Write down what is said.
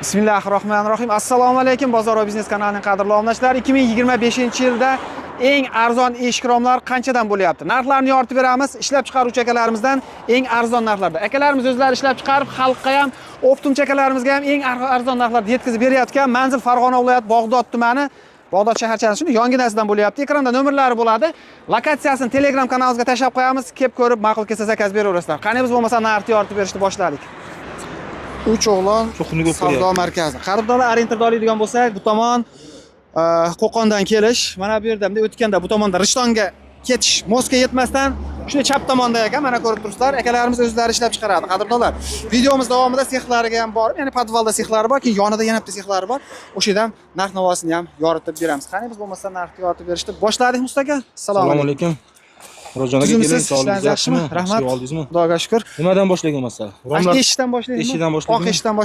Bismillahir rohmanir rohim. Assalomu alaykum, Bozor va biznes kanalining qadrli obunachilari. 2025-yilda eng arzon eshik romlar qanchadan bo'lyapti? Narxlarni yoritib beramiz. Ishlab chiqaruvchi akalarimizdan eng arzon narxlarda. Akalarimiz o'zlari ishlab chiqarib, xalqqa ham, оптом chi akalarimizga ham eng arzon narxlarda yetkazib berayotgan manzil Farg'ona viloyati Bog'dod tumani, Bog'dod shaharchasi shuni yonginasidan bo'lyapti. Ekranda nomerlari bo'ladi. Lokatsiyasini Telegram kanalimizga tashlab qo'yamiz. Kelib ko'rib, ma'qul kelsa zakaz beraverasizlar. Qani, biz bo'lmasa narxni yoritib berishni boshladik. Uch o'g'lon Cho'qini ko'p savdo qo'yapti. markazi. Qadrdonlar, ориентир da oladigan bo'lsak, bu tomon Qo'qondan kelish, mana bu yerda bunday o'tganda bu tomonda Rishtonga ketish, мост ga yetmasdan shunday chap tomonda ekan, mana ko'rib turibsizlar, akalarimiz o'zlari ishlab chiqaradi. Qadrdonlar, videomiz davomida sexlariga ham borib, ya'ni подвал da sexlari bor, keyin yonida yana bitta sexlari bor. O'sha yerdan narx navosini ham yoritib beramiz. Qani, biz bo'lmasa narxni yoritib berishni boshladik, Musta aka. Assalomu Assalomu alaykum. alaykum. Murodjon aka, Tuzumsiz, keling, sog'ligingiz ishlaringiz yaxshimi? yaxshimi? Rahmat. Yaxshi oldingizmi? Xudoga shukr. Nimadan boshlagan masala? Eshikdan boshlaylikmi? Eshikdan boshlaylikmi? Oq eshikdan.